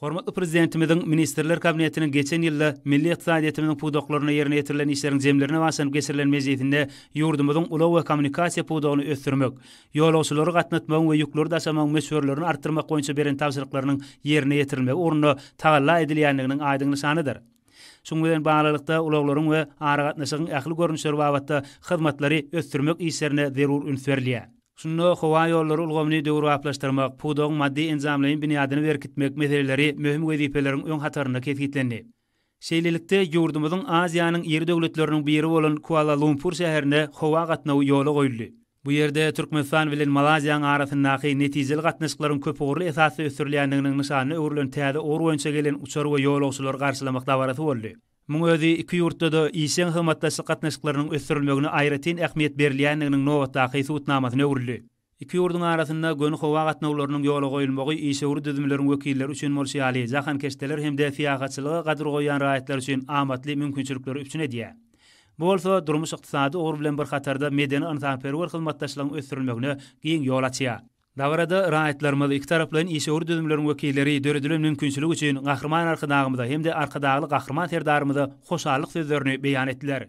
Hormatly Prezidentimiziň Ministrler Kabinetiniň geçen ýylda milli ykdysadyýetimiziň pudaklarynda ýerine ýetirilen işleriň jemlerine bagyşlanyp geçirilen mejlisinde ýurdumyzyň ulag we kommunikasiýa pudagyny ösdürmek, ýolagçylary gatnatmagyň we ýükleri daşamagyň möçberlerini artdyrmak boýunça beren tabşyryklarynyň ýerine ýetirilmegi ugrunda tagalla edilýändiginiň aýdyň nyşanydyr. Şunuň bilen baglylykda, ulaglaryň we aragatnaşygyň ähli görnüşleri babatda hyzmatlary ösdürmek işlerine zerur üns berilýär. Şunda howa ýollary ulgamyny döwrebaplaşdyrmak, pudagyň maddy-enjamlaýyn binýadyny berkitmek meseleleri möhüm wezipeleriň öň hatarynda kesgitlendi. Şeýlelikde, ýurdumyzyň Aziýanyň iri döwletleriniň biri bolan Kuala-Lumpur şäherine howa gatnawy ýola goýuldy. Bu ýerde Türkmenistan bilen Malaýziýanyň arasyndaky netijeli gatnaşyklaryň köpugurly esasda ösdürilýändiginiň nyşanyna öwrülen täze ugur boýunça gelen uçar we ýolagçylary garşylamak dabarasy boldy. Muň özi iki ýurtda-da işjeň hyzmatdaşlyk gatnaşyklarynyň ösdürilmegine aýratyn ähmiýet berilýändiginiň nobatdaky subutnamasyna öwrüldi. Iki ýurduň arasynda göni howa gatnawlarynyň ýola goýulmagy işewür düzümleriň wekilleri üçin bolşy ýaly, jahankeşdeler hem-de syýahatçylyga gadyr goýýan raýatlar üçin amatly mümkinçilikleri üpjün edýär. Bu bolsa durmuş-ykdysady ugur bilen bir hatarda medeni-ynsanperwer hyzmatdaşlygyň ösdürilmegine giň ýol açýar. Dabarada raýatlarymyz, ikitaraplaýyn işewür düzümleriň wekilleri döredilen mümkinçilik üçin Gahryman Arkadagymyza hem-de Arkadagly Gahryman Serdarymyza hoşallyk sözlerini beýan etdiler.